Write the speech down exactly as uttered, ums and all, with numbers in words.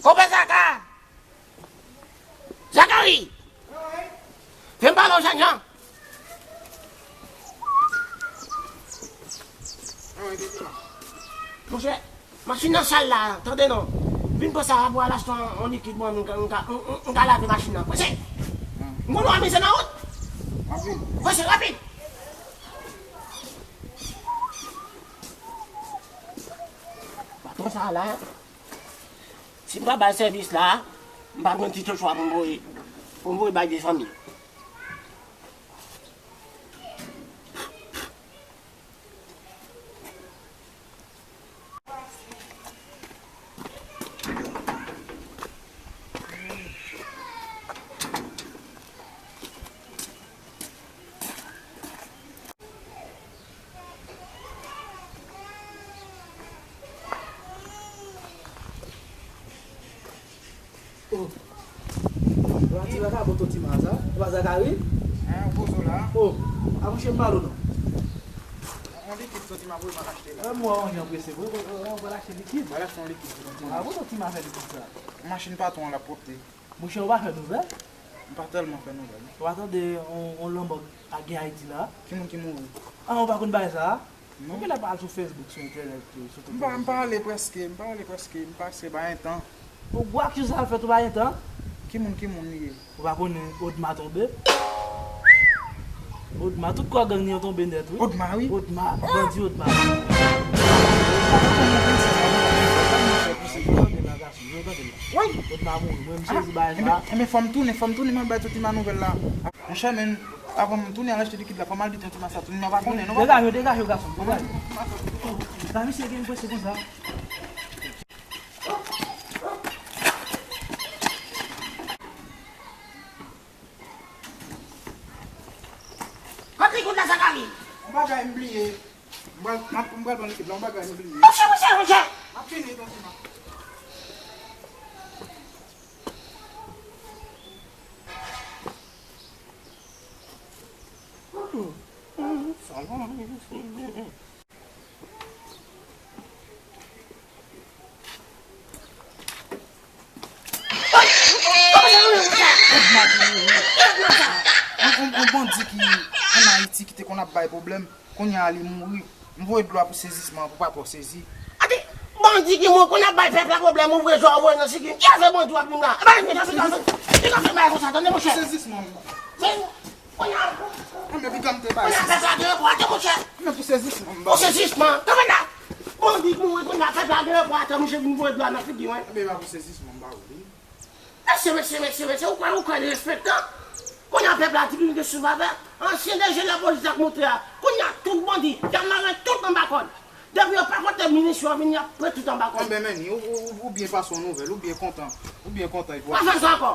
Konpè Zaka! Zakari! Vin pale w, jènjan! Monchè, machin nan sal la, tande non. Vin pran sa pou al achte yon, yon likid mwen, m ka, m ka, m, m, m ka lave machin nan. Prese! M konn w ap mize nan wout. Prese, rapid! Patwon sa la, si m pa bay sèvis la, m pa gen ti chwa pou m voye, pou m voye bay de fanmi. Oh. Epa ti vakabon Totima sa? Epa Zakari? Hein, ou poze w la? Oh, a mouche m pale w non. Yon likid Totima voye m al achte la. Ah, mwen, yon jan prese vre, ou, ou, ou pral achte likid? Mwen al achte yon likid pou Totima. Ah, bon, Totima fè likid sa? Machin patwon an l ap pwòpte. Mouche, ou pa fè nouvèl? M pa tèlman fè nouvèl. Ou pa tande on, on lanmò k gen Ayiti la? Ki moun ki mouri? Ah, ou pa konn bagay sa a? Non. Ou genlè pa al sou Facebook, sou entènèt, sou tout rezo sosyo. M pa, m pa ale prèske, m pa ale prèske, m pase pa gen tan. Ou gwo aksyon sa al fèt ou pa gen tan? Ki moun, ki moun li ye? Ou pa konnen Odma tonbe? Odma, tout kò gang li yo tonbe nèt, wi. Odma, wi. Odma, bandi Odma. Yo tande la, gason, yo tande la. Wi. Odma mouri, mwen, m sezi bagay sa. Enben, enben, fò m tounen, fò m tounen, mwen bay Totima nouvèl la. Monchè, men, avan m tounen al achte likid la, fò m al di Totima sa, Totima pa konnen, non, papa. Degaje w, degaje w, gason, degaje w. Sa misye gen prese konsa. Kote kout la, Zakari? Yon bagay m bliye. M pral, m ap, m pral pran likid la, yon bagay m bliye. Monchè, monchè, monchè! M ap fini, tonton. On, on, on bandi ki ann Ayiti ki te konn ap bay pwoblèm, kounye a li mouri. M voye dlo a pou sezisman an, pou papa w sezi. Ate, bandi ki mouri, konn ap bay pèp la pwoblèm, ou vre jò, ou voye nan siki. Ki afè bandi w ap vin la? E pa vin nan siki, ki afè bay konsa, tande, monchè. Sezisman an. Kounye a, kounye a pèp la gen repò atè, monchè. Men pou sezisman, m ba w. Pou sezisman, kanpe la. Bandi k mouri, kounye a pèp la gen repò atè, monchè, vin voye dlo a nan figi mwen. Ebyen, m a pou sezisman, m ba w li. Mesye, mesye, mesye, mesye, ou kwè, ou kwè li respektan? Kounye a pèp la di li gen souvavè. Ansyen D G lapolis ak moute a. Kounye a tout bandi, y ap mare tout anba kòd. Depi yo pa konte minis yo vini, y ap pran tout anba kòd. Enben, men, ou, ou, ou, ou byen pase yon nouvèl, ou byen kontan. Ou byen kontan, epi w ap... Pa fè sa ankò.